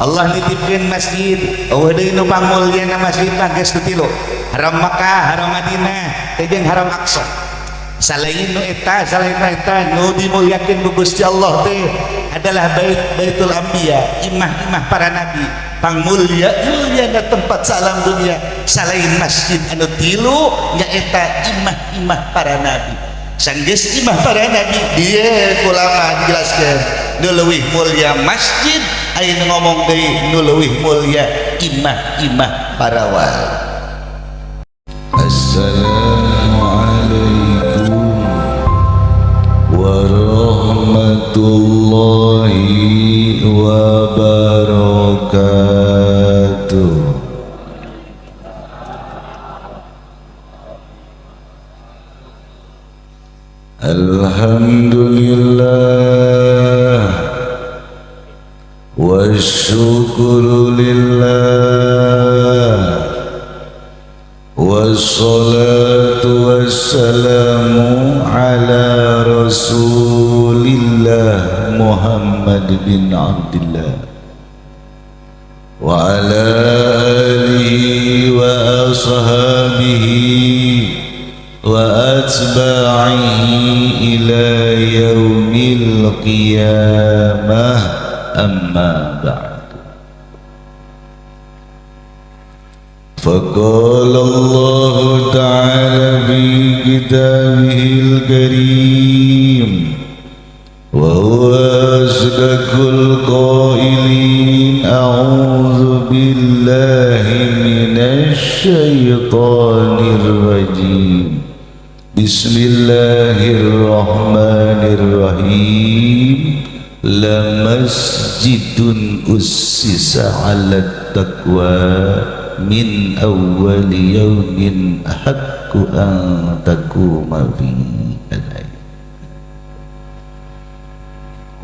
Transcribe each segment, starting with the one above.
Allah nitipkeun masjid. Euweuh deui nu pangmulyana masjid mah geus tilu. Haram Makkah, Haram Madinah, teh jeung Haram Aqsa. Salain nu eta, salain nu eta nu dimuliakeun ku Gusti Allah teh adalah bait Baitul Anbiya, imah-imah para nabi. Pangmulia mulyana tempat salam dunia salain masjid anu tilu nyaeta imah-imah para nabi. Sanggeus imah para nabi dieu kulama dijelaskeun nu leuwih mulia masjid, aya nu ngomong deui nu leuwih mulia imah-imah para wali. Assalamualaikum warahmatullahi wabarakatuh. Alhamdulillah wa syukru lillah wassalatu wassalamu ala rasulillah Muhammad bin Abdullah wa ala alihi wa ashabihi wa atba'ihi ila yaumil qiyamah, amma ba'd. فقال الله تعالى في كتابه الكريم وهو أصدق القائلين: أعوذ بالله من الشيطان الرجيم، بسم الله الرحمن الرحيم، لمسجد أسس على التقوى min awwali yaumin ahaqqu an taquma fihi.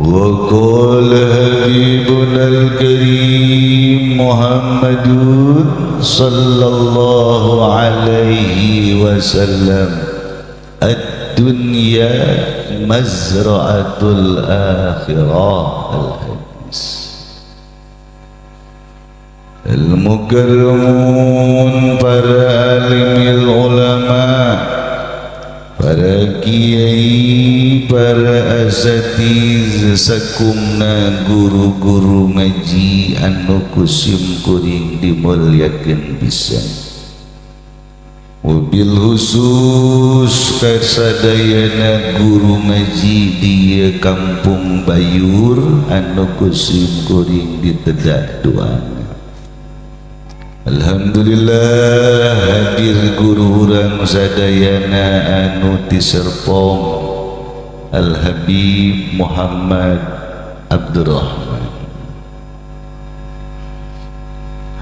Wa qala habibuna al-karim Muhammadun sallallahu alaihi wasallam, ad-dunya mazra'atul akhirah. Al-hadis. Al-mukarramun, para alimil ulama, para kiai, para asatiz, sakumna guru-guru ngaji anu kusim kuring dimulyakeun pisan. Wabil khusus kasadayana guru ngaji di kampung Bayur anu kusim kuring ditedak doa. Alhamdulillah hadir guru urang sadayana anu ti Serpong, Al Habib Muhammad Abdurrahman.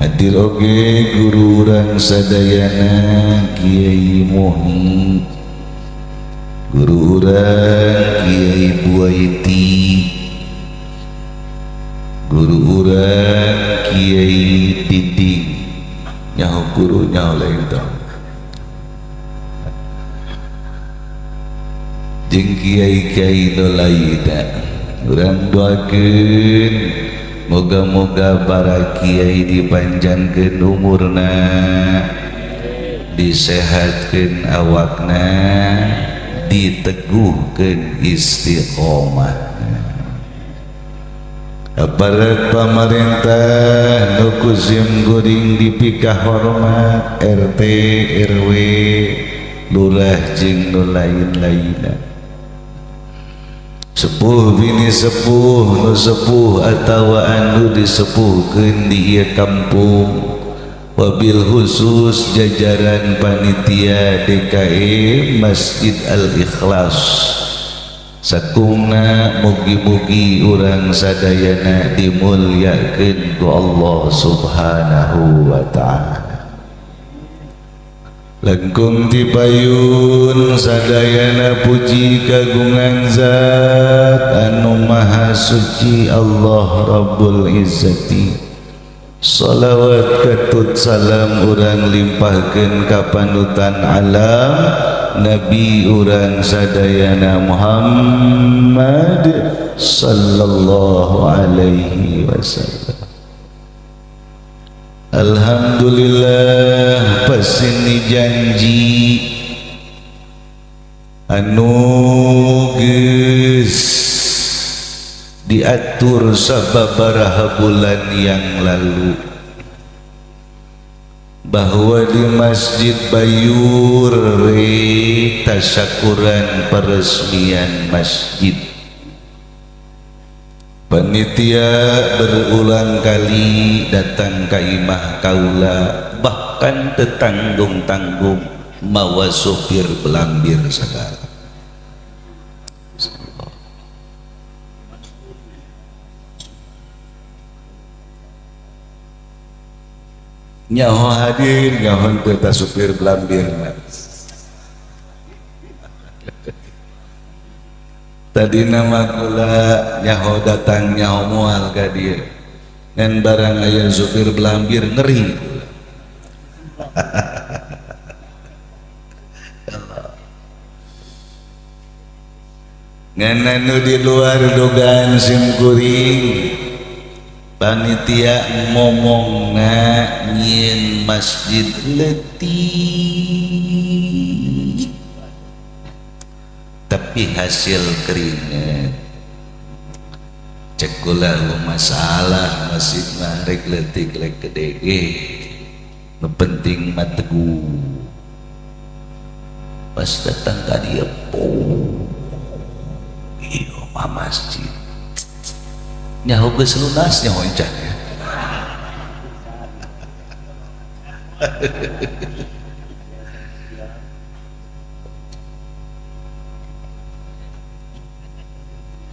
Hadir oge guru urang sadayana Kiai Muhi, guru urang Kiai Buaiti, guru urang Kiai Diding. Nyaho guru nyaho lain tau jeung kiai-kiai nu lainna. Urang doakeun moga-moga para kiai dipanjangkeun umurna, disehatkeun awakna, diteguhkeun istiqomah. Aparat pamarentah nu kusim kuring dipikah hormat, RT, RW, lurah jeung nu lain-lainna. Sepuh bini sepuh, nu sepuh atawa anu disepuhkeun di ieu kampung, wabil khusus jajaran panitia DKI Masjid Al-Ikhlas. Sakumna mugi-mugi urang sadayana dimulyakeun ku Allah Subhanahu wa ta'ala. Langkung tipayun sadayana puji kagungan zat anu maha suci Allah Rabbul Izzati. Salawat ketut salam urang limpahkeun ka panutan alam Nabi urang sadayana Muhammad sallallahu alaihi wasallam. Alhamdulillah pasini janji anu geus diatur sababaraha bulan yang lalu bahwa di Masjid Bayur tasyakuran peresmian masjid. Panitia berulang kali datang ka imah kaula, bahkan tetanggung-tanggung mawa sopir belambir segala. Nyaho hadir, nyaho teu supir belambir. Tadi nama kula nyaho datang nyaho moal ka dieu. Ngan barang aya supir belambir ngeri. Ngan anu di luar dugaan sim kuring, panitia ngomongna nyieun masjid leutik tapi hasil keringet. Cek kula masalah masjid mah rek leutik rek gede ge, nu penting mah teguh. Pas datang ka dieu, ieu mah masjid nyaho geus lunas nyaho encan ya.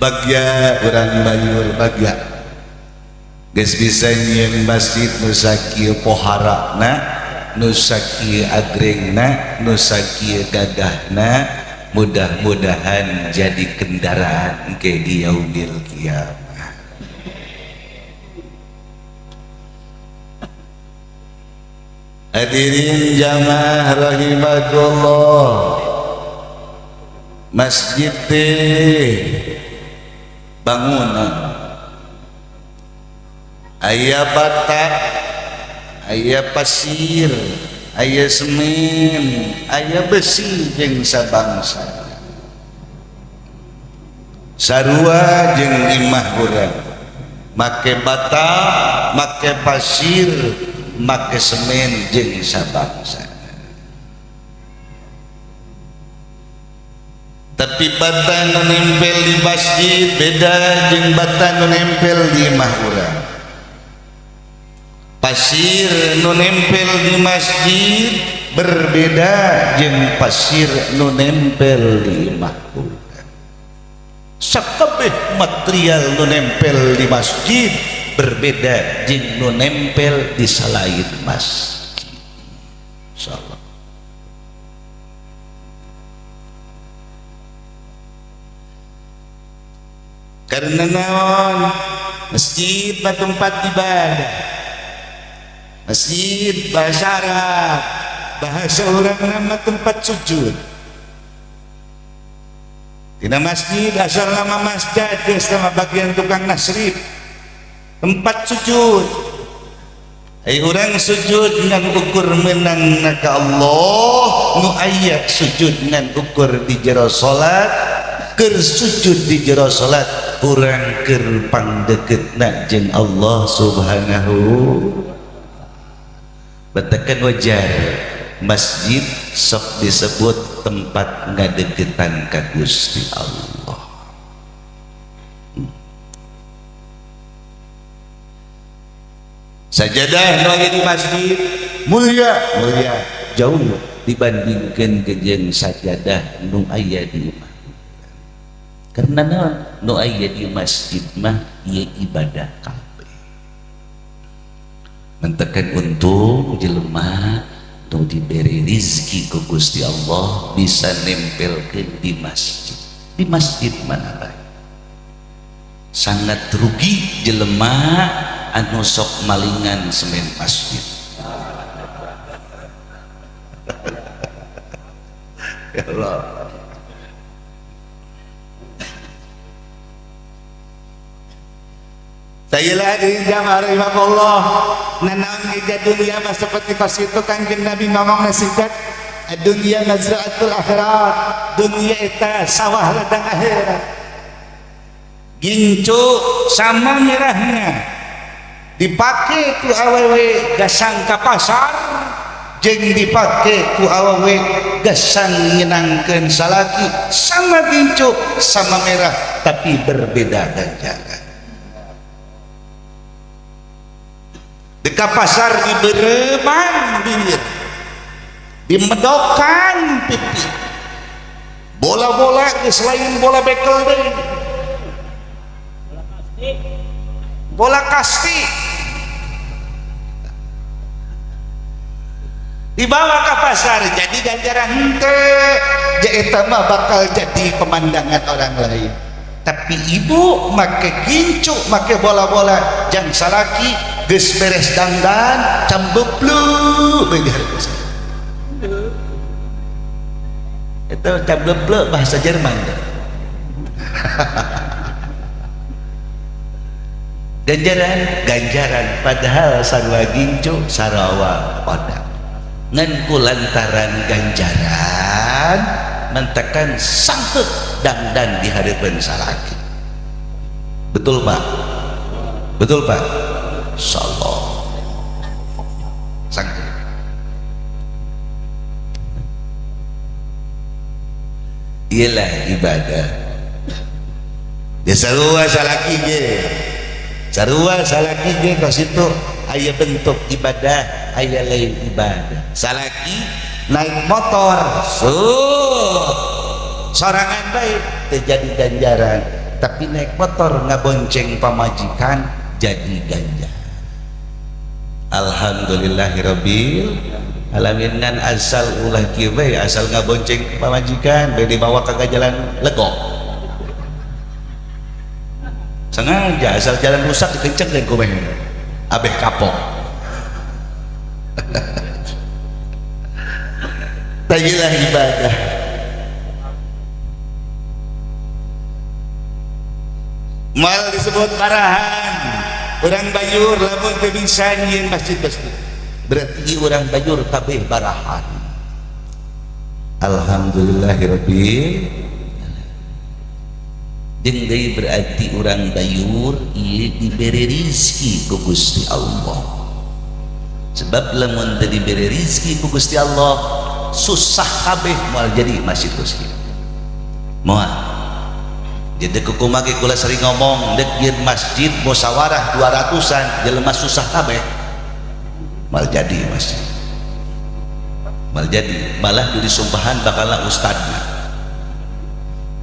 Bagya urang Bayur bagya geus bisa nyieun masjid nu sakieu poharana, nu sakieu agrengna, nu sakieu gagahna, mudah-mudahan jadi kendaraan ke di yaumil kiamah. Hadirin jamaah rahimakumullah, masjid teh bangunan aya bata, aya pasir, aya semen, aya besi jeung sabangsa sarua jeung imah urang make bata, make pasir, make semen jeung sabangsa. Tapi bata nu nempel di masjid beda jeung bata nu nempel di imah urang. Pasir nu nempel di masjid berbeda jeung pasir nu nempel di imah urang. Sakabeh material nu nempel di masjid berbeda jeung nu nempel di salain masjid. Insyaallah. Karena naon? Masjid mah tempat ibadah. Masjid bahasa Arab, bahasa orang nama tempat sujud. Tina masjid asal nama masjid geus nama bagian tukang nasrib, tempat sujud. Ai urang sujud ngan ukur menang ka Allah, nu aya sujud ngan ukur di jero salat, keur sujud di jero salat urang keur pangdeukeutna jeung Allah Subhanahu. Batakan wajar masjid sok disebut tempat ngadeukeutan ka Gusti Allah. Sajadah nu aya di masjid mulia, mulia jauh dibandingkeun jeung sajadah nu aya di imah. Karena naon? Nu aya di masjid mah ieu ibadah kabeh. Mentekan untung jelema nu diberi rizki ku Gusti Allah bisa nempelkeun di masjid. Di masjid mana bae. Sangat rugi jelema anu sok malingan semen masjid. Ya Allah. Tayilah hadirin jamaah rahimakumullah. Nanaon ge dunia mah seperti kos kitu Kangjeng Nabi ngomong nasihat, dunia mazra'atul akhirat, dunia eta sawah ladang akhirat. Gincu sama merahnya dipake ku awewe gasang ka pasar, jeung dipake ku awewe gasang nyenangkeun salaki, sama gincu sama merah tapi berbeda ganjaran. Deka pasar dibereban bibir, dimedokan pipi, bola-bola selain bola bekel deh, bola kasti dibawa ke pasar jadi ganjaran henteu, eta mah bakal jadi pemandangan orang lain. Tapi ibu make gincu, make bola-bola jang salaki geus beres dangdan cambeplu bae di hareupeun. Eta cambeplu bahasa Jerman. Ganjaran ganjaran padahal sarua gincu sarua odak. Ngan ku lantaran ganjaran mentakan sangkeuk dangdan di hareupeun salaki. Betul Pak? Betul Pak? Insyaallah. Sangkeuk. Iyalah ibadah. Dia sarua salaki ge. Sarua salaki ge ka situ aya bentuk ibadah, aya lain ibadah. Salaki naik motor, so sorangan baik terjadi ganjaran, tapi naik motor ngabonceng pamajikan jadi ganjaran. Alhamdulillahirabbil alamin. Ngan asal ulah kieu bae, asal ngabonceng pamajikan bae dibawa ka jalan legok. Sengaja asal jalan rusak dikenceng dan kumaha abeh kapok. Tajilah ibadah. Mal disebut parahan orang Bayur lamun teu bisa nyieun masjid-masjid, berarti orang Bayur kabeh barahan. Alhamdulillahirabbil jeung deui berarti orang Bayur ieu dibere rizki ku Gusti Allah. Sebab lamun teu dibere rizki ku Gusti Allah susah kabeh moal jadi masjid Gusti. Moal. Jadi kukumaha ge kula sering ngomong dek nyieun masjid musyawarah 200-an jelema susah kabeh. Moal jadi masjid. Moal jadi, malah jadi sumpahan bakalah ustadna.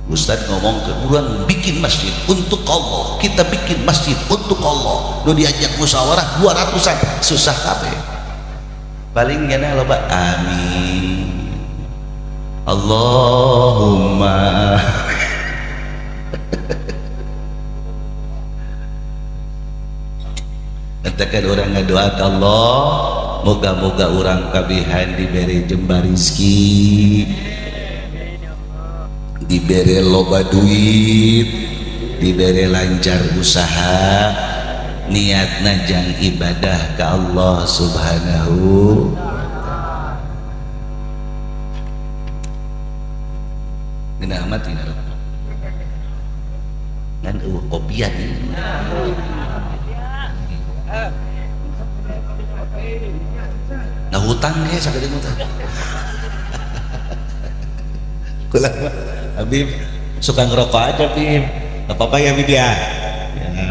Ustad ngomong ke orang bikin masjid untuk Allah, kita bikin masjid untuk Allah. Nu diajak musyawarah 200-an susah kabeh. Paling nyana loba amin. Allahumma. Katakan orang ngadoa ke Allah, moga-moga orang kabehan diberi jembar rizki, diberi loba duit, diberi lancar usaha, niatna jang ibadah ke Allah Subhanahu. Geunah amat ini ngan eueuh kopian ini. Nah hutang ge sagede hutang. Kula Habib suka ngerokok aja Bib, nggak apa-apa ya Bib ya. Ya.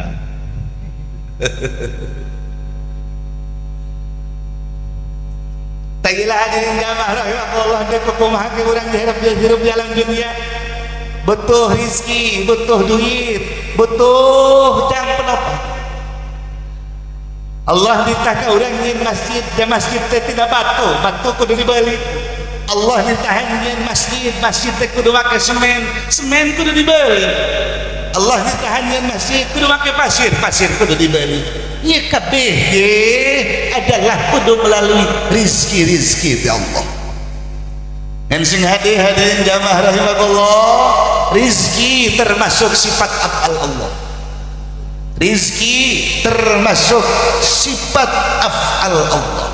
Tagilah hadirin jamaah rahimakumullah, dek kumaha ge urang hirup jalan dunia. Butuh rizki, butuh duit, butuh jang penopang. Allah ditah ka urang nyieun masjid, da masjid teh tidak batu, batu kudu dibeli. Allah ditahan nyieun masjid, masjid teh kudu make semen, semen kudu dibeli. Allah ditahan nyieun masjid kudu make pasir, pasir kudu dibeli. Ieu kabeh ge adalah kudu melalui rizki-rizki ti Allah. Ngan sing hadirin jamaah rahimakumullah, rizki termasuk sifat afal Allah. Rizki termasuk sifat af'al Allah.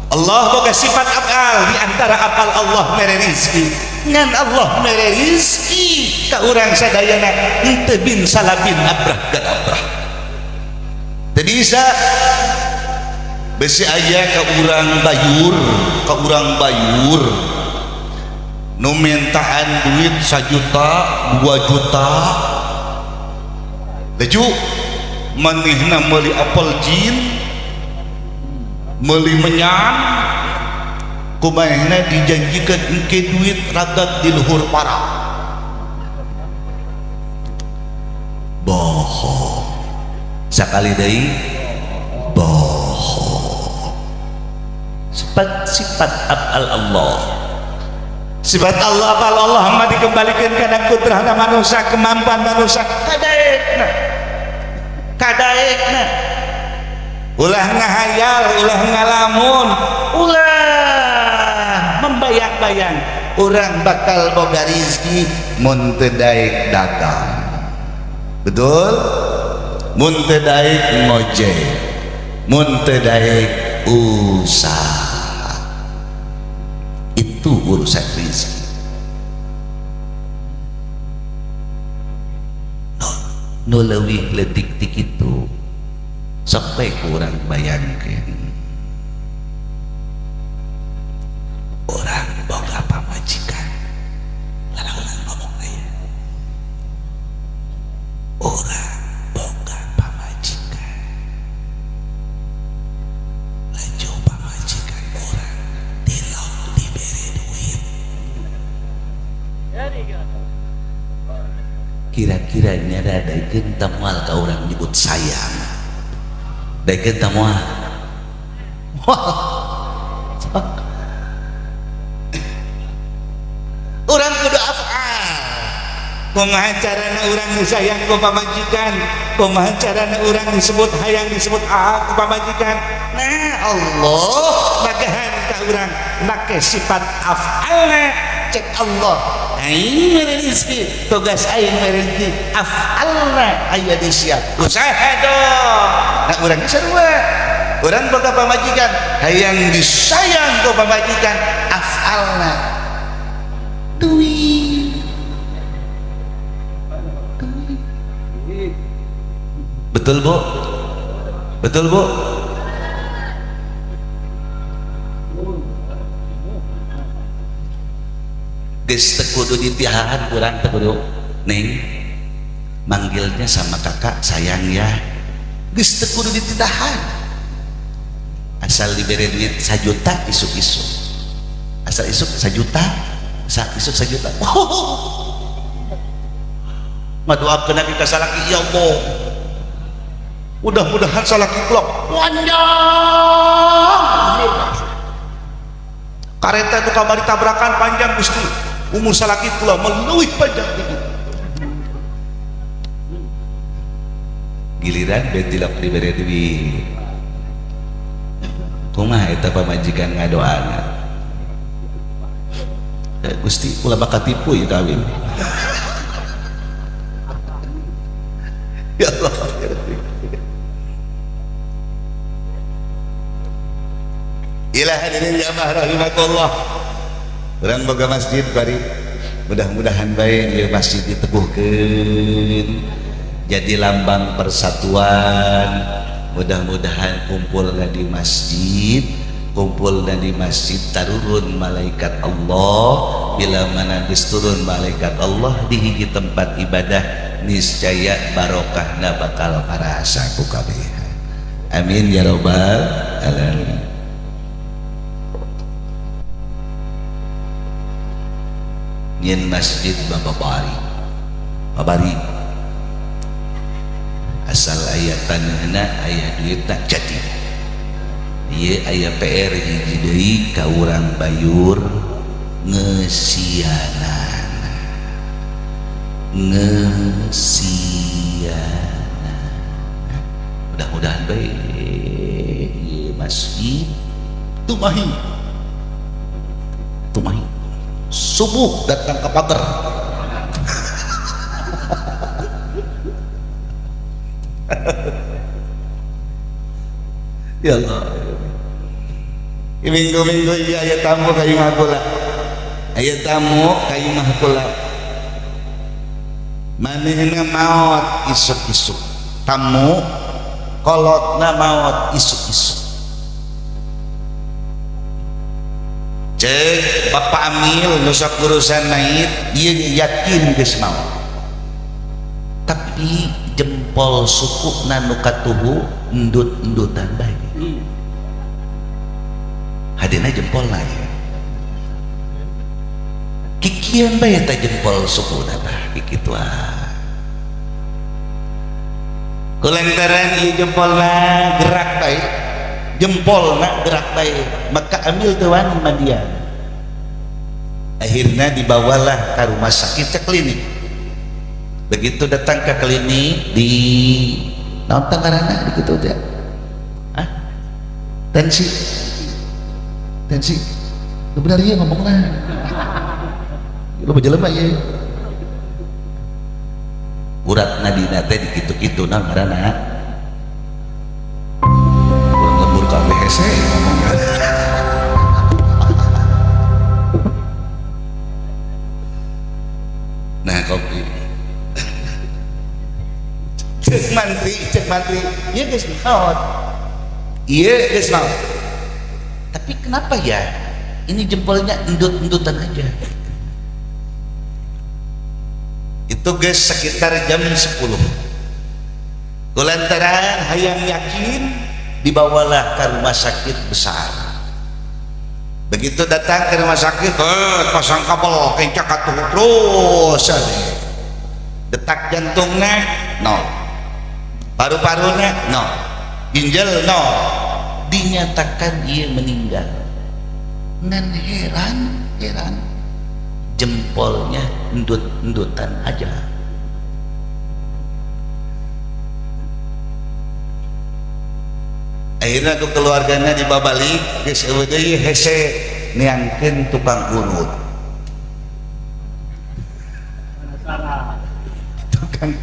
Allah boga sifat af'al, di antara af'al Allah mere rizki. Ngan Allah mere rizki ka urang sadayana henteu bin salabin abrah gadabrah. Teu bisa besi aya ka urang bayur, ka urang bayur nu mintaan duit 1 juta, 2 juta. Laju manehna meuli apel jin, meuli menyan, kumanehna dijanjikan engke duit ragag di luhur para. Bohong. Sakali deui bohong. Sifat-sifat af'al Allah. Sifat Allah af'al Allah mah dikembalikan kana kudrahna manusia, kemampuan manusia. Kadaekna. Kadaekna. Ulah ngahayal, ulah ngalamun, ulah membayang-bayang urang bakal boga rizki mun teu daek dagang. Betul? Mun teu daek ngojek, mun teu daek usaha. Itu urusan rizki. Nu leuwih leutik ti kitu sok bae kurang bayangkeun. Urang boga pamajikan, lalaunan ngomong aya. Urang boga pamajikan, laju pamajikan urang tilok dibere duit. Kira-kira nyada daekeun tah moal ka urang nyebut sayang. Daekeun tah moal. Urang kudu af'al. Kumaha carana urang disayang ku pamajikan? Kumaha carana urang disebut hayang disebut aa ku pamajikan? Nah, Allah magahan ka urang make sifat af'alna. Cek Allah aing mere rezeki, tugas aing mere rezeki af'alna aya di sia. Usaha dong. Nah, urang sarua. Urang boga pamajikan hayang disayang ku pamajikan, af'alna duit. Betul Bu? Betul Bu? Geus teu kudu ditiahan urang teu kudu neng manggilnya sama kakak sayang ya. Geus teu kudu dititahan. Asal dibere duit 1 juta isuk-isuk. Asal isuk 1 juta, saat isuk 1 juta. Ngadoakeun lagi ka salaki, ya Allah. Mudah-mudahan salaki klok panjang. Kareta nu kamari tabrakan panjang Gusti. Umur salaki kula meleuwih panjang ti. Giliran bentilok dibere duit. Kumaha eta pamajikan ngadoana? Gusti ulah bakal tipu ya kawin. Ya Allah. Ila hadirin jamaah rahimakumullah. Urang boga masjid bari, mudah-mudahan bae ieu masjid diteguhkeun jadi lambang persatuan. Mudah-mudahan kumpulna di masjid, kumpulna di masjid tarurun malaikat Allah. Bila mana geus turun malaikat Allah di hiji tempat ibadah, niscaya barokahna bakal karasa ku kabehan. Amin ya rabbal alamin. Nyen masjid babari babari asal aya tanahna aya duitna jadi ieu aya PR hiji deui ka urang Bayur ngesianana ngesianana. Mudah-mudahan bae ieu masjid tumahi tumahi subuh datang ke pagar. Ya Allah. Minggu-minggu iya aya tamu ka imah kula. Aya tamu ka imah kula. Manehna maot isuk-isuk. Tamu kolotna maot isuk-isuk. Cek Bapak Amil nu sok urusan mayit, ieu yakin geus maot. Tapi jempol sukuna nu katuhu endut-endutan bae. Hadina jempolna ya. Kikian bae eta jempol sukuna tah kikitu ah. Kulantaran ieu jempolna gerak bae. Jempolna gerak bae, maka ambil tuan mandian. Akhirnya dibawalah ke rumah sakit, ke klinik. Begitu datang ke klinik di naon tanggarana di kitu teh? Hah? Tensi. Tensi. Lu benar ieu ngomongna. Lu jelema ieu. Uratna dina teh di kitu-kitu naon ngaranna? Kabeh hese ngomongna. Nah kopi. Cek mantri, ieu geus maot. Ieu geus maot. Tapi kenapa ya? Ini jempolnya endut-endutan aja. Itu geus sekitar jam 10. Kulantaran hayang yakin dibawalah ke rumah sakit besar. Begitu datang ke rumah sakit, pasang kabel kencak atuh terus. Detak jantungnya nol, paru-parunya nol, ginjal nol. Dinyatakan ia meninggal. Dan heran, jempolnya endut-endutan aja. Akhirnya ke keluarganya dibawa balik geus eueuh deui hese neangkeun tukang urut. Tukang.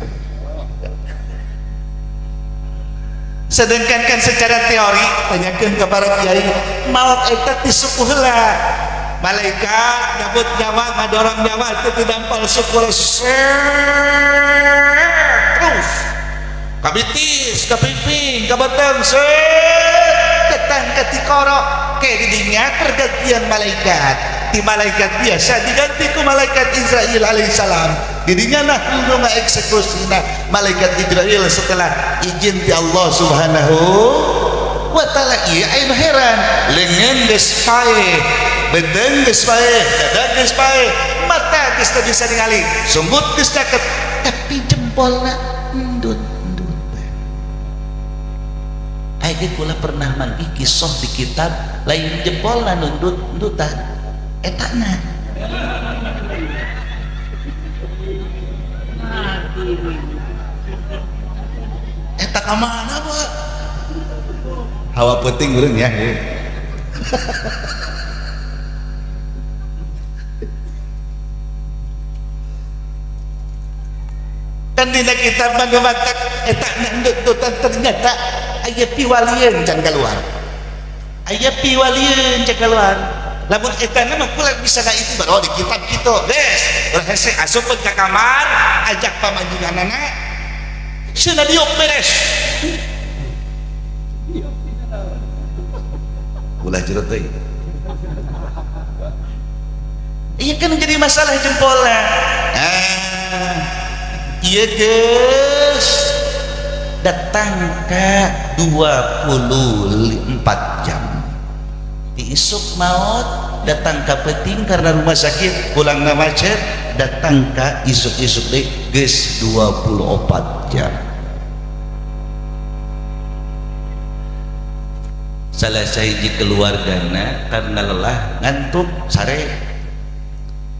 Sedangkan kan secara teori tanyakeun ka para kiai, maot eta ti suku heula. Malaikat nyabut nyawa, ngadorong nyawa itu ti dampal suku terus. Kabitis, kapiping, kabeteng, set datang ke tikoro, ke didinya pergantian malaikat. Di malaikat biasa diganti ku malaikat Israil alaihissalam. Didinya nah nu ngaeksekusi nah malaikat Israil setelah izin di Allah Subhanahu wa taala. Ieu aya nu heran, leungeun geus paeh, beuteung geus paeh, dada geus paeh, mata geus teu bisa ningali, sunggut geus caket, tapi jempolna endut. Aja kula pernah manggih kisah di kitab lain jempolna nundut-nundutan etana. Eta ka mana, Pak? Hawa penting urang ya. Kan dina kitab mah matak eta nundut-nundutan ternyata aya piwalieun can keluar. Aya piwalieun can keluar. Lamun eta mah kula bisa ka itu baru di kitab kitu. Geus, ulah hese asupkeun ka kamar, ajak pamajikanana. Cenah diuk beres. Ulah jero teuing. Iya kan jadi masalah jempolna. Ah, iya geus datang ke 24 jam diisuk maut datang ke peting karena rumah sakit pulang macet datang ke isuk-isuk deh geus 24 jam. Salah sahiji keluargana karena lelah ngantuk sare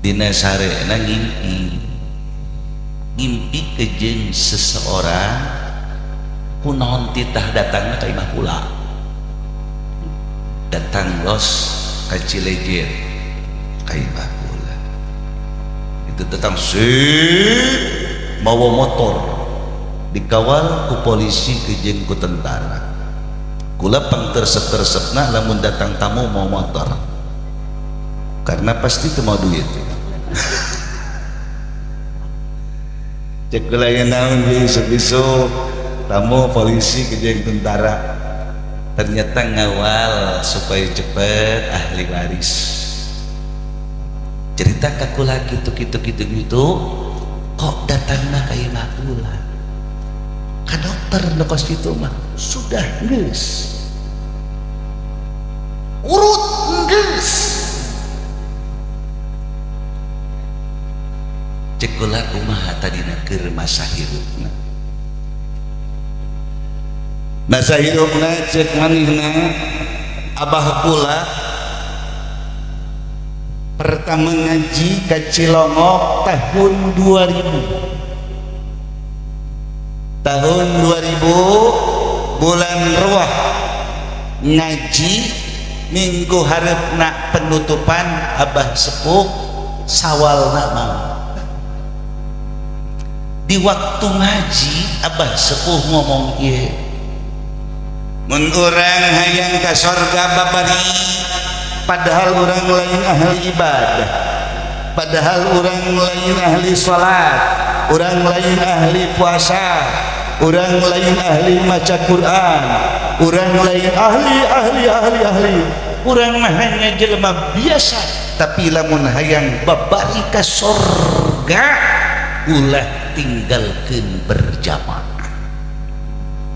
dina sarena ngimpi ngimpi kejeung seseorang kunaon titah datangna ka imah kula, datang los ka Cilejet ka imah kula itu datang sih mawa motor Dikawal ku polisi jeung ku tentara. Kula pang tersep-tersepna lamun datang tamu mau motor. Karena pasti teu mau duit. Cek kula naon besok-besok tamu polisi jeung tentara. Ternyata ngawal supaya cepet ahli waris. Cerita ka kula gitu gitu gitu gitu, kok datangna ka imah kula. Ka dokter nu kos kitu mah sudah geus. Urut geus. Cek kula kumaha tadina keur masa hirupna. Masa hirupna cek manehna abah kula pertama ngaji ka Cilongok tahun 2000. Tahun 2000 bulan Ruah ngaji minggu harepna penutupan abah sepuh sawalna mau. Di waktu ngaji abah sepuh ngomong ieu, mun urang hayang ka sorga babari padahal urang lain ahli ibadah, padahal urang lain ahli salat, urang lain ahli puasa, urang lain ahli maca Quran, urang lain ahli ahli ahli ahli, urang mah hanya jelema biasa, tapi lamun hayang babari ka sorga ulah tinggalkeun berjamaah.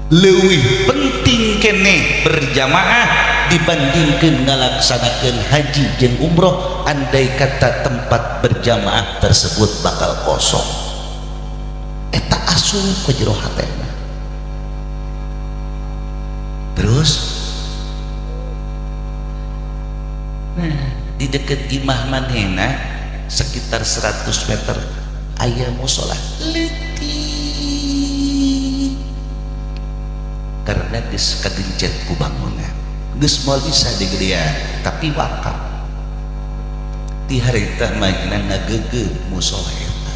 Leuwih penting keneh berjamaah dibandingkeun ngalaksanakeun haji jeung umroh andai kata tempat berjamaah tersebut bakal kosong. Eta asup ke jero hatena. Terus nah di deket imah manehna sekitar 100 meter aya mushola leutik karena geus kagencet ku bangunan geus moal bisa digedean tapi wakaf ti harita mah ngageugeuh mushola eta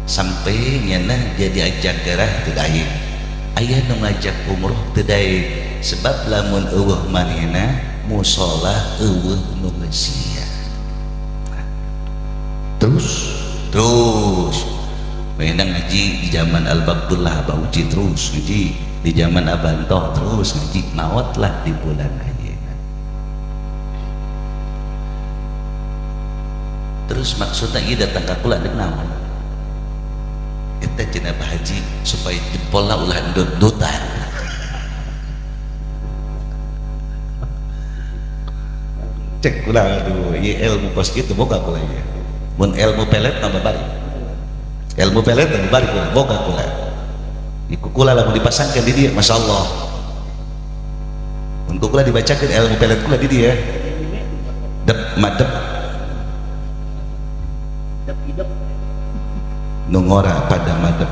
sampai nyana jadi ajak gerah teu daek aya nu ngajak umroh teu daek sebab lamun eueuh manehna mushola eueuh nu ngeusian. Terus terus manehna ngaji di zaman Al-Babdullah Abah Uci terus ngaji di zaman Abantoh terus ngaji maot lah di bulan ayeuna. Terus maksudna ieu datang ka kula deuk naon? Eta cenah Pak Haji supaya jempolna ulah endut-endutan. Cek kula aduh ieu ilmu kos kitu boga kula ieu. Mun ilmu pelet mah babari. Ilmu pelet mah babari kula boga kula. Iku kula lamun dipasangkeun di dieu masyaallah. Mun kula dibacakeun ilmu pelet kula di dieu. Dep madep. Dep idep. Nu ngora pada madep.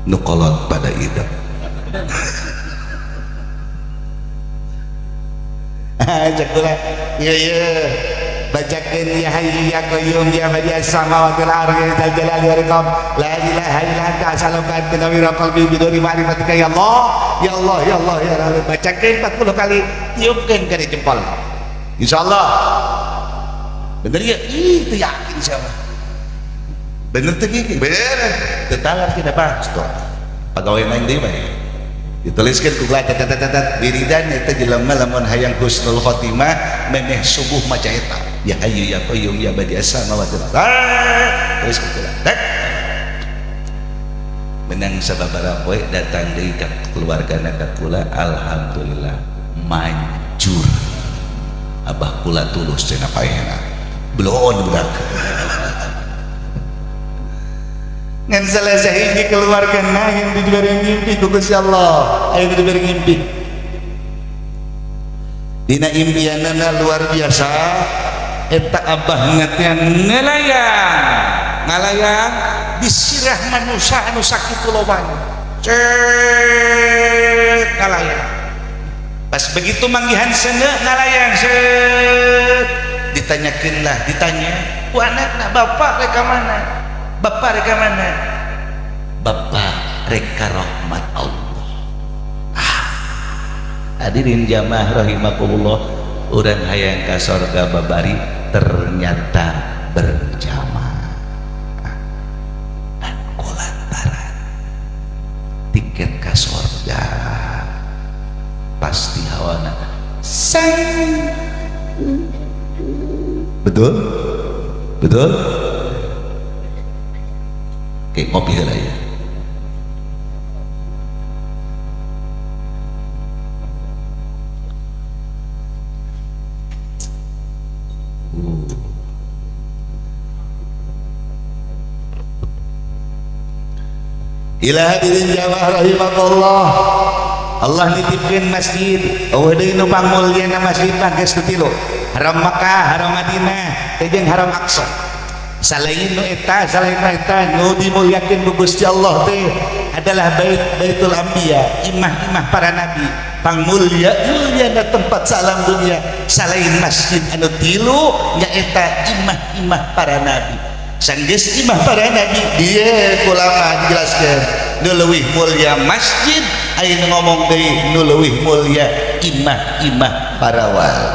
Nu kolot pada idep. Cek kula ieu ieu bacakeun ya hayyu ya qayyum ya badi'as samawati wal ardi ya dzal jalali wal ikram la ilaha illa anta as'aluka an tunawwira qalbi bi nuri ma'rifatika ya Allah ya Allah ya Allah ya Allah. Bacakeun 40 kali tiupkeun ka jempol insyaallah. Bener ya? Ih teu yakin siapa bener teu kieu bener teu talar kita Pak stop pagawean lain deui bae dituliskan ku kula tat wiridan eta jelema lamun hayang husnul khotimah memeh subuh maca eta ya hayyu ya qayyum ya badi'as samawati wal ardh terus ku kula tek menang sababaraha poe datang deui ka keluargana ka kula alhamdulillah manjur abah kula tulus cenah paehna belon budak ngan salah sahiji keluargana yang diberi ngimpi ku Gusti Allah aya diberi ngimpi dina impianana luar biasa eta abah teh ngalayang ngalayang disirah manusia anu sakitu lobana cet ngalayang pas begitu manggihan seuneu ngalayang set ditanyakeun lah ditanya ku anakna bapak rek ka mana? Bapak rek ka mana? Bapak reka rahmat Allah. Hadirin jamaah rahimakumullah, urang hayang ka sorga babari ternyata berjamaah. Dan kulantaran tiket ka sorga pasti hawana sang. Betul? Betul? Kayak ngopi heula ya. Ila hadirin jamaah rahimakumullah, Allah nitipkeun masjid, eueuh deui nu pangmulyana masjid mah geus nu tilu, Haram Makkah, Haram Madinah, teh jeung Haram Aqsa. Salain nu eta, salain eta nu dimulyakeun ku Gusti Allah teh adalah bait Baitul Anbiya, imah-imah para nabi, pangmulya mulyana tempat salam dunia. Salain masjid anu tilu nyaeta imah-imah para nabi. Sanggeus imah para nabi dia ulama dijelaskeun nu leuwih mulia masjid, aya nu ngomong deui nu leuwih mulia imah-imah para wali.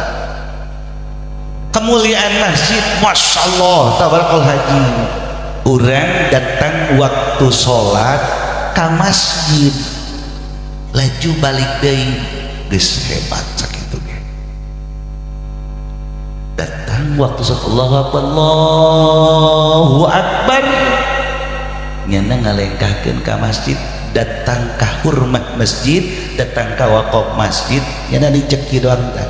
Kemuliaan masjid, masyaallah tabarakal haji. Urang datang waktu salat ka masjid laju balik deui geus hebat sakitu ge. Datang waktu salat Allahu akbar, Allahu akbar, nyana ngalengkahkeun ka masjid, datang ka hurmat masjid, datang ka waqaf masjid, nyana diceki doang tah.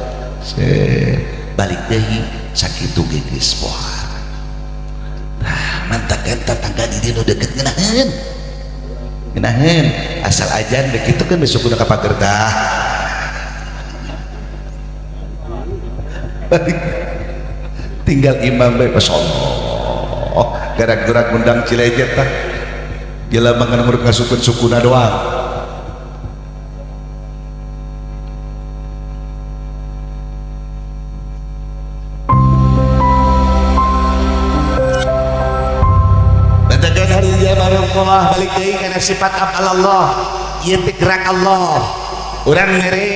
Balik deui sakitu ge geus poha. Nah, mantakan tetangga di dieu nu deket ngeunaheun. Ngeunaheun asal ajan begitu kan besok udah ka pagertah. Balik tinggal imam bae, masyaallah, gerak-gerak ngundang cilejet tah. Jelema ngan nguruk ngasupkeun sukuna doang. Batakan hari jamaah balik deui kana sifat afal Allah, ieu teh gerak Allah. Urang mere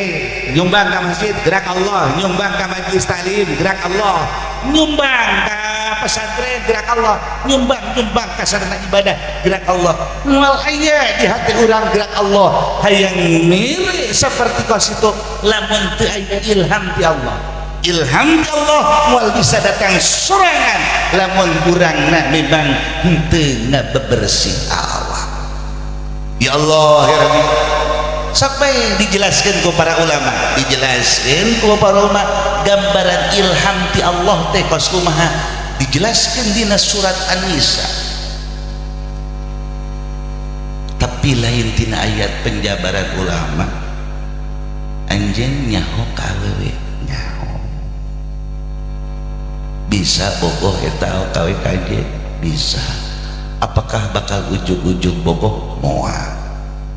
nyumbang ka masjid gerak Allah, nyumbang ka majelis taklim gerak Allah, nyumbang ka pesantren gerak Allah, nyumbang ka sarana ibadah gerak Allah. Moal aya di hati urang gerak Allah hayang mere seperti kos itu lamun teu aya ilham ti Allah. Ilham ti Allah moal bisa datang sorangan lamun urangna memang henteu ngabebersih awak. Ya Allah ya Rabbi. Sampai dijelaskan ku para ulama, dijelaskan ku para ulama gambaran ilham ti Allah teh kos kumaha, dijelaskan dina surat An-Nisa. Tapi lain tina ayat penjabaran ulama, anjeun nyaho ka awewe nyaho, bisa bogoh eta kawe ka anjeun bisa. Apakah bakal ujug-ujug bogoh? Moal,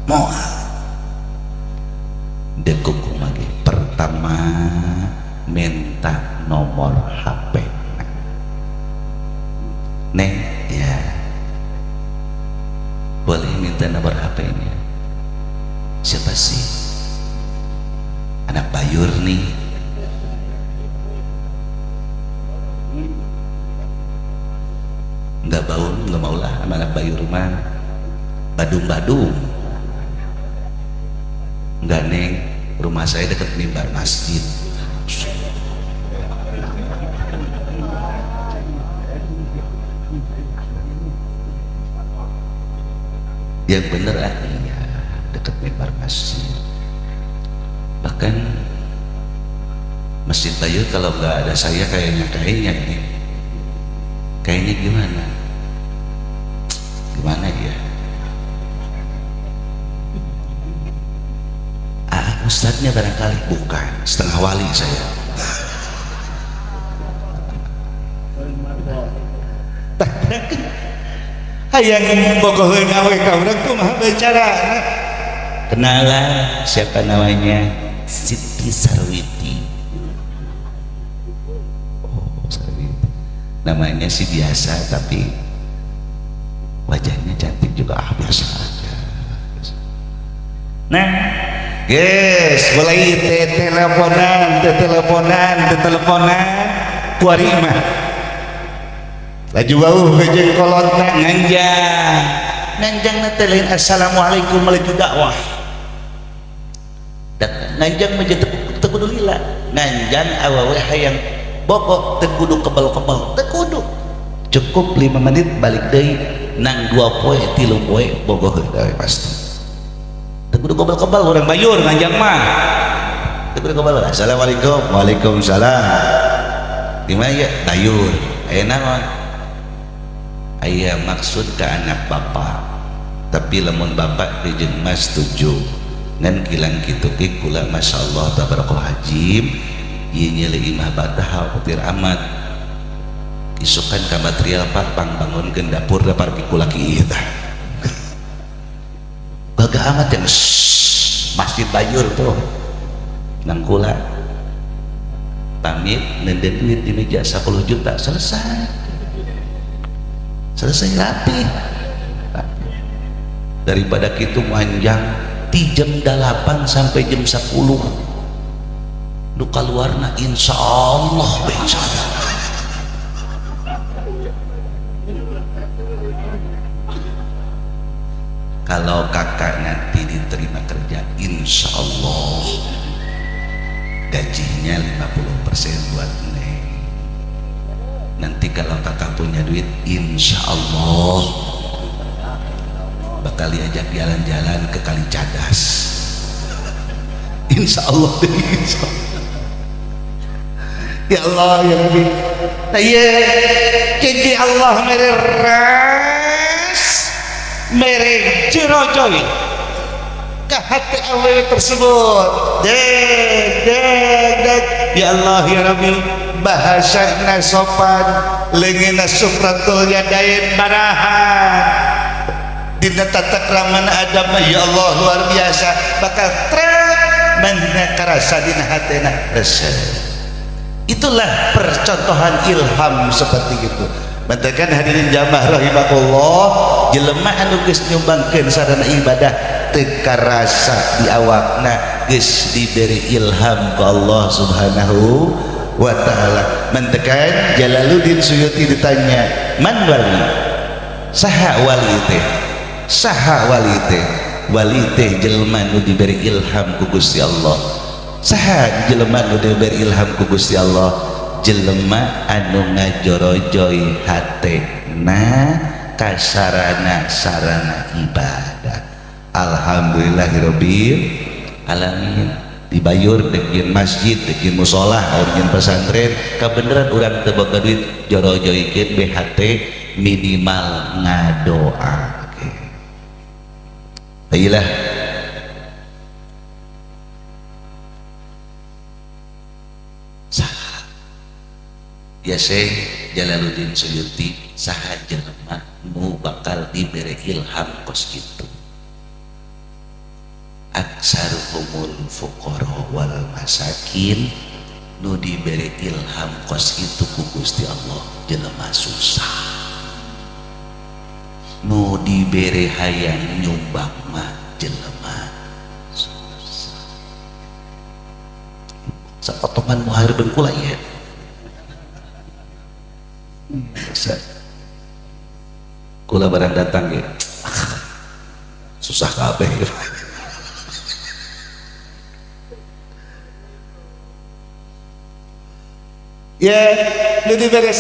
moal. Dekuk lagi pertama minta nomor HP neng, ya boleh minta nomor HP-nya? Siapa sih anak Bayur nih? Nggak bau, nggak mau lah sama anak Bayur mah, badung-badung. Nggak neng, rumah saya dekat mimbar masjid. Yang bener ah, iya dekat mimbar masjid. Bahkan Masjid Bayur kalau nggak ada saya kayaknya ini, kayaknya gimana? Gimana ya? Ah, ustadznya barangkali bukan, setengah wali saya. Hayang bogoheun awe ka urang kumaha bicarana? Kenalan siapa namanya? Siti Sarwiti. Oh, Sarwiti. Namanya sih biasa tapi Wajahnya cantik juga, ah biasa aja. Nah, guys, mulai teleponan, teleponan, teleponan, kuari mah. Laju bau jeung kolotna nganjang. Nganjang teh lain assalamualaikum melaju dakwah. Nganjang mah teu kudu lila. Nganjang awewe hayang bokok teu kudu kebal-kebal, teu kudu. Cukup 5 menit balik deui nang 2 poe 3 poe bogoh deui pasti. Teu kudu kebal-kebal urang bayur nganjang mah. Teu kudu kebal. Assalamualaikum. Waalaikumsalam. Di mana ya? Bayur. Aya naon? Aya maksud ke anak bapak. Tapi lamun bapak jeung mas setuju. Ngan kilang kitu ge kula masyaallah tabarakallah hajim. Ieu nyeuli imah batah petir amat. Isukan ka material pak pangbangunkeun dapur da parki kula ki ieu tah. Gagah amat yang masjid Bayur tuh nang kula pamit nenden duit di meja 10 juta selesai, selesai rapi. Daripada kitu manjang ti jam 8 sampai jam 10 nu kaluarna insyaallah insyaallah. Kalau kakak nanti diterima kerja, insya Allah gajinya 50% buat neng. Nanti kalau kakak punya duit, insya Allah bakal diajak jalan-jalan ke Kali Cadas. Insya Allah, insya Allah. Ya Allah ya Rabbi. Nah, ya, jadi Allah mereras mere jerojoy ke hati awewe tersebut. Dek dek dek ya Allah ya Rabbi, bahasana sopan, leungeunna sufratul yadain barahan, dina tata kramana adab ya Allah luar biasa, bakal trek manehna karasa dina hatena resep. Itulah percontohan ilham seperti itu. Matakan hadirin jamaah rahimakumullah, jelema anu geus nyumbangkeun sarana ibadah teu karasa di awakna geus diberi ilham ku Allah Subhanahu wa taala. Mantekan Jalaluddin Suyuti ditanya, "Man wali?" Saha wali teh? Saha wali teh? Wali teh jelema nu diberi ilham ku Gusti Allah. Saha jelema nu diberi ilham ku Gusti Allah? Jelema anu ngajorojoi hatena ka sarana-sarana ibadah. Alhamdulillahirabbil alamin. Dibayur deuk masjid, deuk musola, deuk pesantren, kabeneran urang teu boga duit jorojoikeun BHT minimal ngadoa. Oke. Baiklah. Ya Syekh Jalaluddin Suyuti, saha jelema nu bakal dibere ilham kos kitu. Aksaruhumul fuqara wal masakin, nu dibere ilham kos kitu ku Gusti Allah jelema susah. Nu dibere hayang nyumbang mah jelema susah. Sapotongan muhar bengkula ieu. Kula barang datang ya, susah kabeh. Ya, nu diberi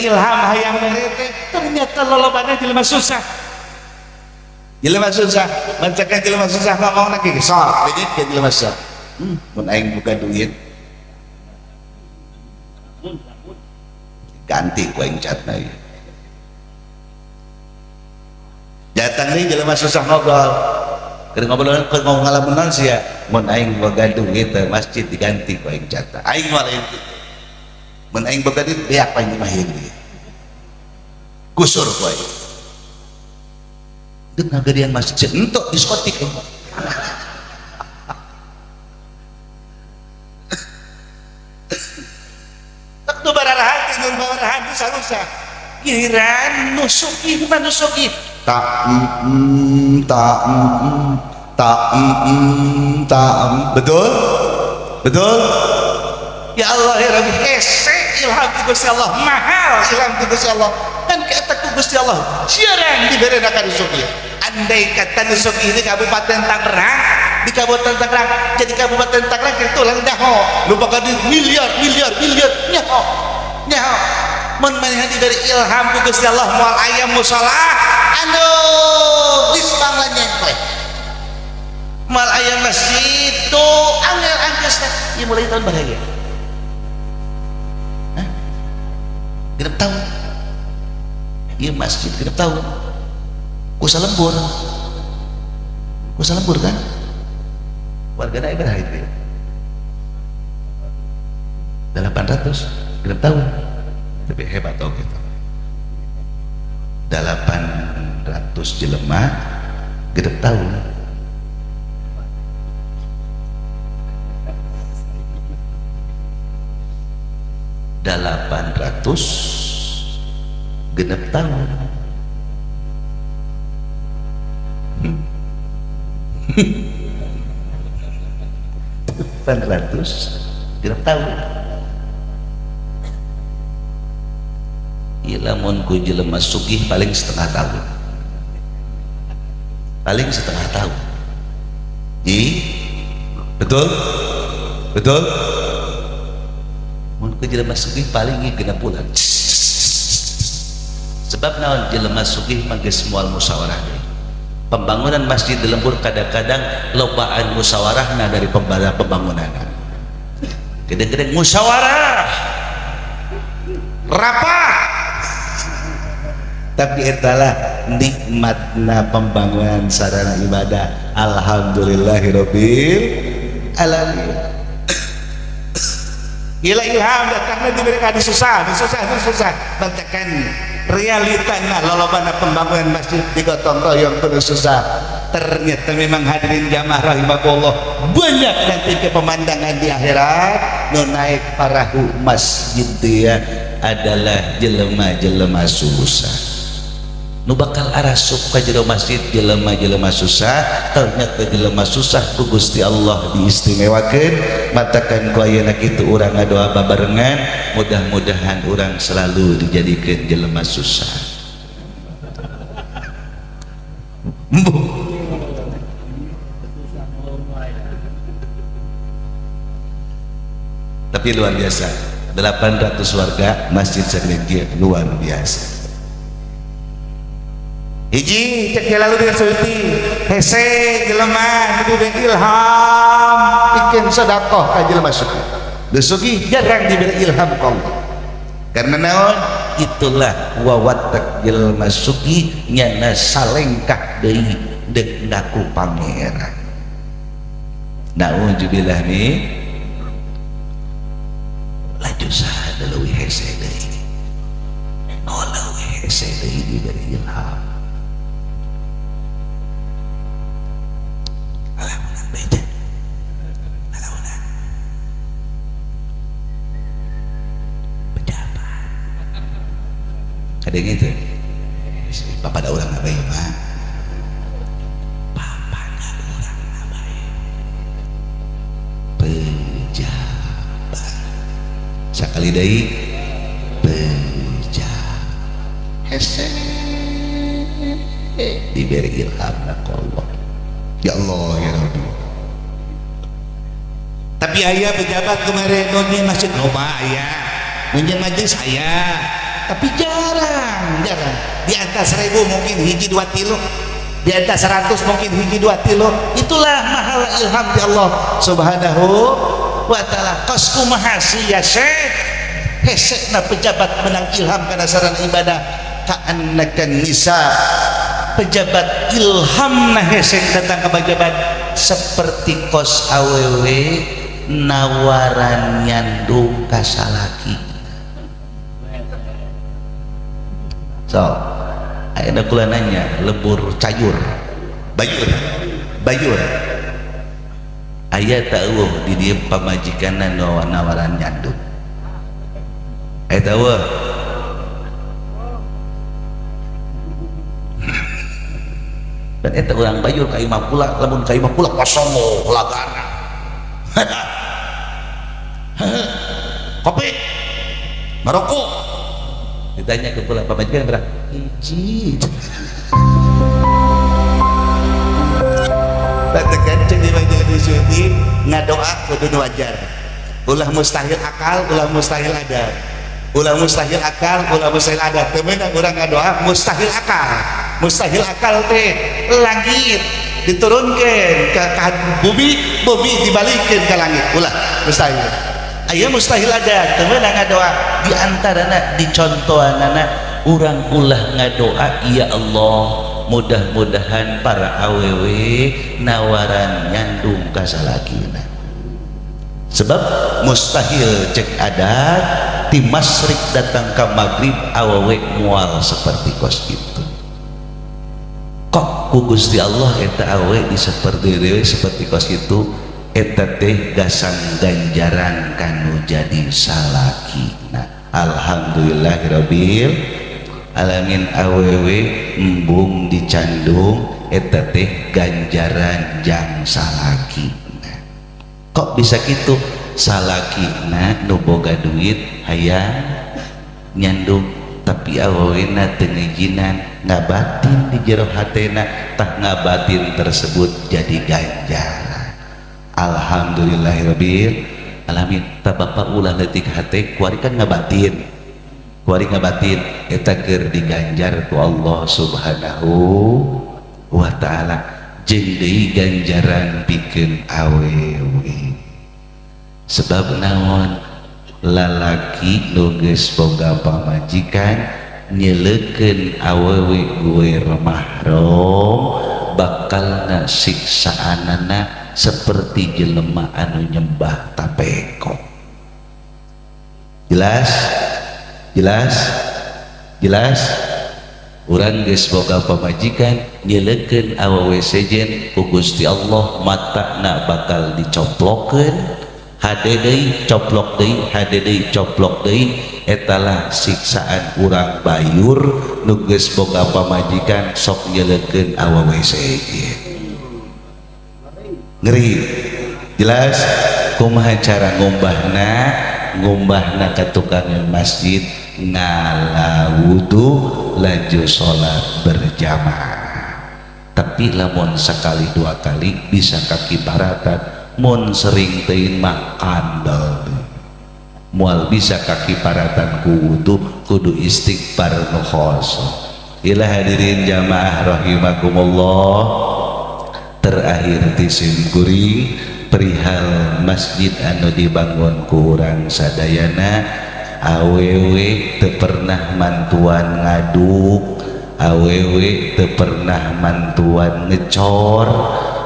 ilham hayang mere teh ternyata lolobana jelema susah. Jelema susah, mancakan jelema susah ngomongna ge sok, duit ke jelema susah. Mun aing buka duit ganti ku aing catna ieu. Datang deui jelema susah ngobrol. Keur ngobrol keur ngomong ngalamun sia, mun aing boga duit masjid diganti ku aing catna. Aing mah lain kitu. Mun aing boga duit beak aing mah ieu. Gusur ku aing. Deuk ngagedean masjid entuk diskotik aing. Giliran nu sugih mah nu sugih tak tak tak tak. Betul? Betul? Ya Allah ya Rabbi, hese ilham ti Gusti Allah, mahal ilham ti Gusti Allah. Kan eta ku Gusti Allah jarang diberena ka nu sugih. Andai kata nu sugih di Kabupaten Tangerang, di Kabupaten Tangerang jadi Kabupaten Tangerang itu lang daho lu bakal di miliar miliar miliar nyaho nyaho. Mun manehna diberi ilham ku Gusti Allah moal aya musala, aduh geus bangla nyengkleh. Moal aya masjid tuh angel anggesna. Ieu mulai tahun baraya. Hah? Genep tahun. Ieu masjid genep tahun. Kusa lembur. Kusa lembur kan? Wargana ibadah itu ya. 800 genep tahun. Tapi hebat tau gitu. 800 jelema genep tahun. 800 genep tahun. 800 genep tahun. Lamun ku jelema sugih paling setengah tahun, paling setengah tahun. I betul betul. Mun ku jelema sugih paling genep bulan. Sebab naon jelema sugih mah geus moal musyawarah deui. Pembangunan masjid di lembur kadang-kadang lobaan musyawarahna dari pembangunanna. Kadang-kadang musyawarah rapat, tapi etalah nikmatna pembangunan sarana ibadah. Alhamdulillahirabbil alamin. Gila ilham datangnya diberi kadi susah, susah, susah. Bantekan realitana lolobana pembangunan masjid digotong royong penuh susah. Ternyata memang hadirin jamaah rahimakumullah, banyak nanti ke pemandangan di akhirat nu naik parahu masjid dia adalah jelema-jelema susah. Nu bakal arasup ka jero masjid jelema-jelema susah. Ternyata jelema susah ku Gusti Allah diistimewakeun. Matakan ku ayeuna kitu urang ngadoa babarengan, mudah-mudahan urang selalu dijadikeun jelema susah. Tapi luar biasa, 800 warga masjid sagede luar biasa. Hiji cek lalu dengan suti hese jelema diberi ilham bikin sedekah ka jelema sugih. Sugih jarang diberi ilham ku Allah. Karena naon? Itulah wawatek jelema sugih nyana salengkah deui deuk ngaku pangeran. Nauzubillah min laju saha leuwih hese deui. Oh leuwih hese deui diberi ilham. Ada gitu, papa ada orang nabai mah, papa ada orang nabai, pejabat, sekali deui pejabat, hese diberi ilham Allah, ya Allah ya Rabbi. Tapi ayah pejabat kemarin nonton masjid, loba ayah, nonton majelis ayah. Tapi jarang, jarang. Di atas 1000 mungkin hiji 2 tilu, di atas 100 mungkin hiji 2 tilu. Itulah mahal ilham di Allah Subhanahu wa ta'ala. Kos kumaha sia syekh hesekna pejabat menang ilham kana sarana ibadah ka'annakan nisa. Pejabat ilhamna hesek datang ke pejabat seperti kos awewe nawaran nyandu ka salaki. So, ayeuna kula nanya lebur cayur, bayur, bayur. Aya teu di dieu pamajikanna nawaran nyandu. Aya teu? Dan eta urang bayur ka imah kula, lamun ka imah kula kosong lagana. Kopi ngerokok, ditanya ke kula pamajikan berapa? Hiji. Batekan cek di majelis syuting ngadoa kudu wajar. Ulah mustahil akal, ulah mustahil adat. Ulah mustahil akal, ulah mustahil adat. Teu meunang urang ngadoa mustahil akal. Mustahil akal teh langit diturunkeun ke bumi, bumi dibalikeun ke langit. Ulah mustahil. Aya mustahil adat, teu meunang ngadoa. Di antarana dicontohanana urang ulah ngadoa ya Allah, mudah-mudahan para awewe nawaran nyandung ka salakina. Sebab mustahil cek adat ti masyrik datang ke maghrib awewe mual seperti kos itu. Kok ku Gusti Allah eta awewe di seperti dewe seperti kos itu, eta teh gasang ganjaran kanu jadi salakina. Alhamdulillahirabbil alamin, awewe embung dicandung eta teh ganjaran jang salakina. Kok bisa gitu? Salakina nu boga duit hayang nyandung, tapi awewena teu ngijinan, ngabatin di jero hatena, tah ngabatin tersebut jadi ganjaran. Alhamdulillahirabbil alamin. Tah bapak ulah leutik hate, kuari kan ngabatin, kuari ngabatin eta keur diganjar ku Allah Subhanahu wa taala. Jeung deui ganjaran pikeun awewe. Sebab naon? Lalaki nu geus boga pamajikan nyeleukeun awewe guer mahram bakalna siksaanana seperti jelema anu nyembah tapeko. Jelas? Jelas? Jelas? Urang geus boga pamajikan nyeleukeun awewe sejen ku Gusti Allah matana bakal dicoplokeun, hade deui coplok deui, hade deui coplok deui. Etalah siksaan urang bayur nu geus boga pamajikan sok nyeleukeun awewe sejen. Ngeri. Jelas? Kumaha cara ngumbahna? Ngumbahna ka tukangan masjid, ngala wudu laju salat berjamaah. Tapi lamun sekali dua kali bisa kaki baratan, mun sering teuing mah kandel moal bisa kaki paratan ku wudu, kudu istighfar nu khoso. Ila hadirin jamaah rahimakumullah, terakhir ti sim kuring perihal masjid anu dibangun ku urang sadayana, awewe teu pernah mantuan ngaduk, awewe teu pernah mantuan ngecor,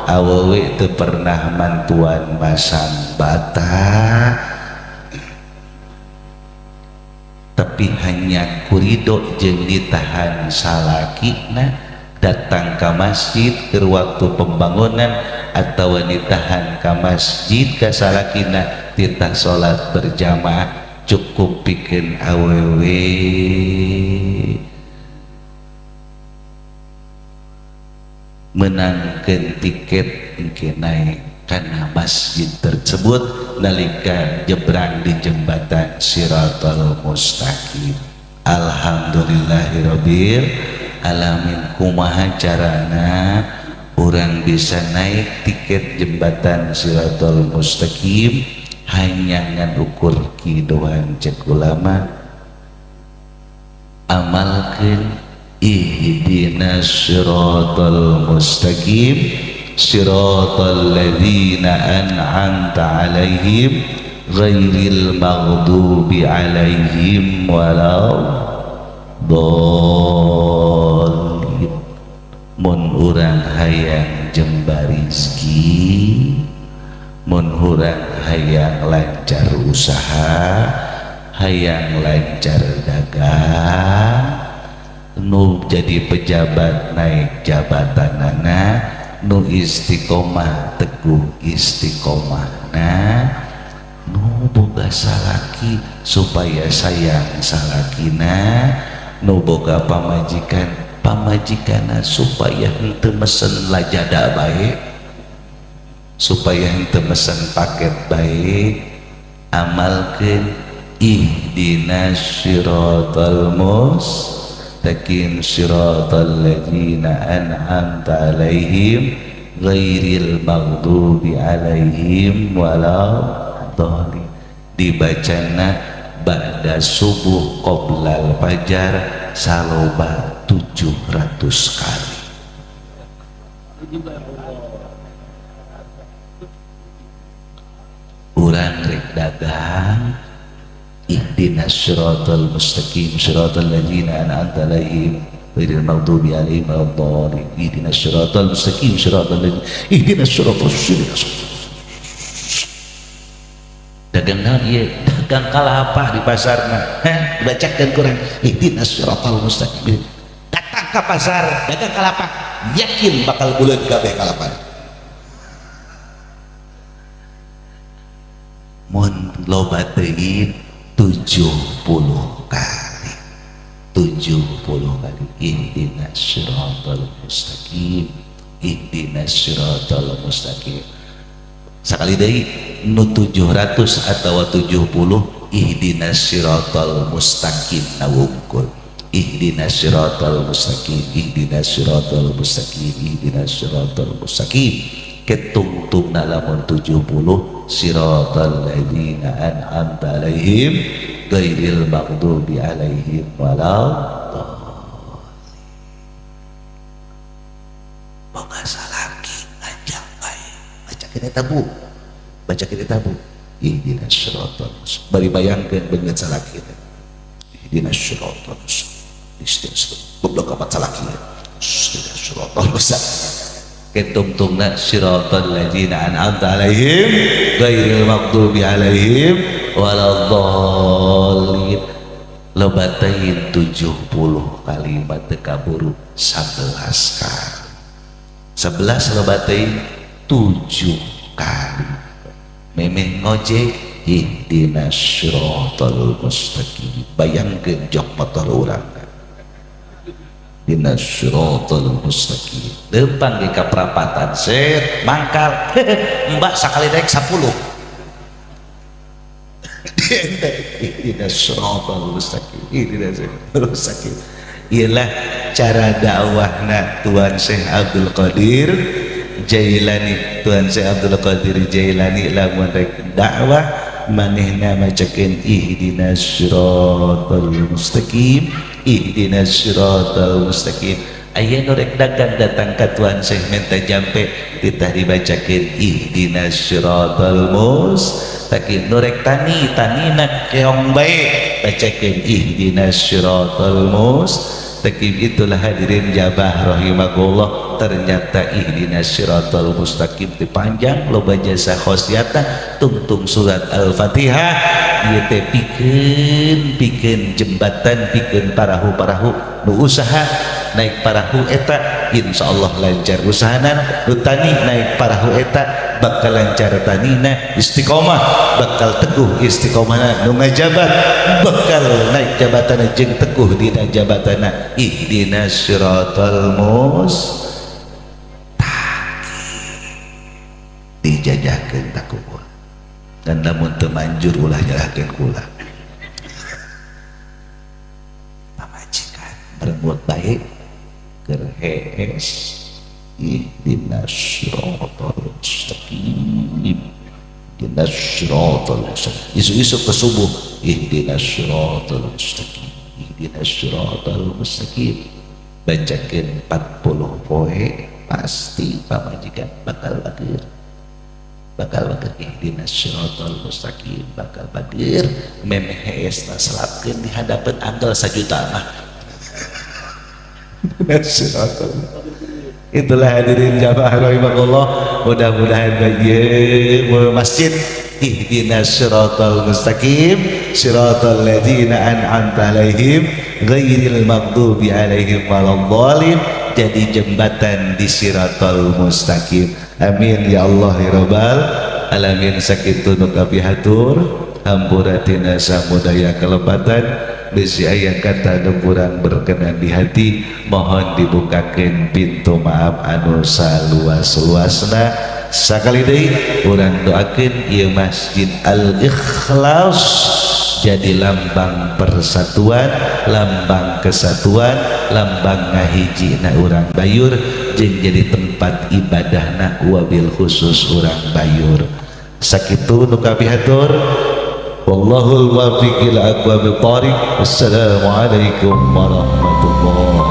awewe teu pernah mantuan masang bata, tapi hanya kurido jeung ditahan salakina datang ke masjid ke waktu pembangunan atau ditahan ke masjid ke salakina titah salat berjamaah, cukup pikeun awewe menangkeun tiket engke naik kana masjid tersebut nalika jebrang di jembatan Siratal Mustaqim. Alhamdulillahirabbil alamin. Kumaha carana urang bisa naik tiket jembatan Siratal Mustaqim? Hanya ngan ukur kidoan cek ulama, amalkeun ihdinas siratal mustaqim siratal ladzina an'amta alaihim ghairil maghdubi alaihim waladdallin. Mun urang hayang jembar rezeki, mun urang hayang lancar usaha, hayang lancar dagang, nu jadi pejabat naik jabatanana, nu istiqomah teguh istiqomahna, nu boga salaki supaya sayang salakina, nu boga pamajikan Pamajikanna supaya henteu mesen lajada bae, supaya henteu mesen paket bae, amalkeun ihdinas siratal mustaqim siratal ladzina an'amta alaihim ghairil maghdubi alaihim waladdallin. Dibacana ba'da subuh qoblal fajar saloba 700 kali. Urang rek dagang ihdinas siratal mustaqim siratal ladzina an'amta alaihim ghairil maghdubi alaihim waladdallin ihdinas siratal mustaqim siratal ladzina ihdinas siratal mustaqim. Dagang naon ieu? Dagang kalapa di pasarna. Heh, dibacakeun kurang ihdinas siratal mustaqim. Datang ka pasar dagang kalapa, yakin bakal buleud kabeh kalapa. Mun loba teuing 70 kali. 70 kali ihdinas siratal mustaqim ihdinas siratal mustaqim. Sakali deui nu 700 atawa 70 ihdinas siratal mustaqim nawungkul ihdinas siratal mustaqim ihdinas siratal mustaqim ihdinas siratal mustaqim. Ketungtungna lamun 70 siratal ladzina an'amta alaihim ghairil maghdubi alaihim waladdallin. Boga salaki ngajak bae bacakeun eta bu, bacakeun eta bu ihdinas siratal mustaqim. Bari bayangkeun beungeut salaki teh ihdinas siratal mustaqim goblok amat salaki ihdinas siratal mustaqim. Ketungtungna siratal ladzina an'amta alaihim ghairil maghdubi alaihim waladdallin. Loba teuing 70 kalimat teu kaburu 11 kali. 11 loba teuing 7 kali. Memeh ngojek ihdinas siratal mustaqim. Bayangkeun jok motor urang ihdinas siratal mustaqim. Leumpang ge ka perapatan set mangkal mbak sakali naik 10. Ihdinas siratal mustaqim ihdinas siratal mustaqim. Ialah cara dakwahna Tuan Syekh Abdul Qadir Jailani. Tuan Syekh Abdul Qadir Jailani lamun rek dakwah manehna macakeun ihdinas siratal mustaqim ihdinas siratal mustaqim. Aya nu rek dagang datang ka Tuan Syekh minta jampe ditah dibacakeun ihdinas siratal mustaqim. Nu rek tani tanina keong bae bacakeun ihdinas siratal mustaqim. Itulah hadirin jabah rahimakumullah. Ternyata ihdinas siratal mustaqim dipanjang loba jasa khosiatna tungtung surat Al-Fatihah ieu teh pikeun jembatan pikeun parahu-parahu nu usaha naik parahu eta insyaallah lancar usahana, nu tani naik parahu eta bakal lancar tanina, istiqomah bakal teguh istiqomahna, nu ngajabat bakal naik jabatana jeung teguh dina jabatana. Ihdinas siratal mustaqim dijajahkeun takubur dan lamun teu manjur ulah nyerahkeun kula. Pamajikan berbuat baik keur hees ihdinas siratal mustaqim ihdinas siratal mustaqim. Isu-isu ke subuh ihdinas siratal mustaqim ihdinas siratal mustaqim. Bacakeun 40 poe pasti pamajikan bakal bageur, bakal bageur ihdinas siratal mustaqim bakal bageur. Memeh heesna salatkeun di hadapeun anggal sajuta mah. Itulah hadirin jamaah rahimakumullah. Mudah-mudahan bagi masjid ihdinas siratal mustaqim siratal ladzina an'amta alaihim ghairil maghdubi alaihim waladdallin, jadi jembatan di siratal mustaqim. Amin ya Allah ya rabbal alamin. Sakitu nu kapihatur hampura tina samudaya kelepatan. Bisi aya kata nu kurang berkenan di hati, mohon dibukakan pintu maaf anu saluas-luasna. Sakali deui urang doakeun ieu Masjid Al Ikhlas jadi lambang persatuan, lambang kesatuan, lambang ngahijina urang Bayur, jeung jadi tempat ibadahna wabil khusus urang Bayur. Sakitu nu kapihatur, wallahul muwaffiq ila aqwamit thariq. Wassalamualaikum warahmatullahi.